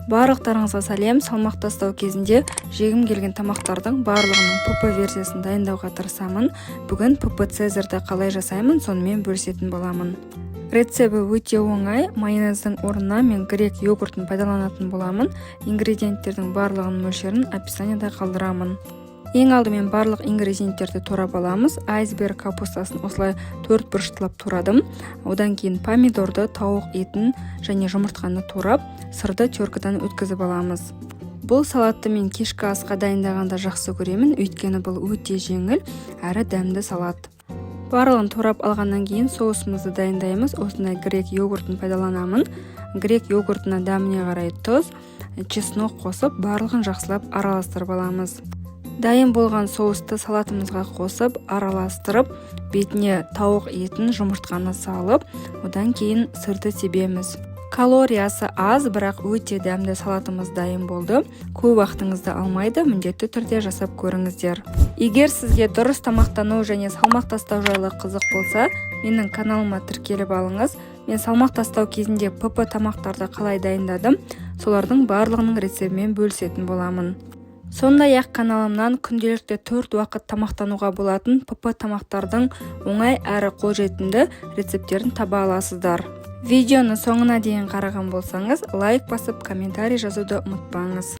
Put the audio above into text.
Барлықтарыңызға сәлем! Салмақ тастау кезінде жегім келген тамақтардың барлығының ПП версиясын дайындауға тырысамын. Бүгін ПП Цезарьді қалай жасаймын, сонымен бөлісетін боламын. Рецепті өте оңай. Майонездің орнына мен грек йогуртын пайдаланатын боламын. Ингредиенттердің барлығының мөлшерін описанияда қалдырамын. Ең алдымен барлық ингредиенттерді турап аламыз. Айсберг капустасын осылай төрт бұрыштылап турадым. Одан кейін помидорды, тауық етін және жұмыртқаны турап, сырды теркадан өткізіп аламыз. Бұл салатты мен кешкі асқа дайындағанды жақсы көремін, өйткені бұл өте жеңіл әрі дәмді салат. Барлығын турап алғаннан кейін соусымызды дайындаймыз. Осындай грек йогуртын пайдаланамын. Грек йогуртына дәміне қарай тұз, чеснок қосып, барлығын жақсылап араластырып аламыз. Дайын болған соусты салатымызға қосып, араластырып, бетіне тауық етін, жұмыртқаны салып, одан кейін сырды себеміз. Калориясы аз, бірақ өте дәмді салатымыз дайын болды. Көп уақытыңызды алмайды, міндетті түрде жасап көріңіздер. Егер сізге дұрыс тамақтану және салмақ тастау жайлы қызық болса, менің каналыма тіркеліп алыңыз. Мен салмақ тастау кезінде ПП тамақтарды қалай дайындадым, солардың барлығының рецептімен бөлісетін боламын. Сондай-ақ каналымнан күнделікті төрт уақыт тамақтануға болатын ПП тамақтардың оңай әрі қолжетімді рецепттерін таба аласыздар. Видеоны соңына дейін қараған болсаңыз, лайк басып, комментарий жазуды ұмытпаңыз.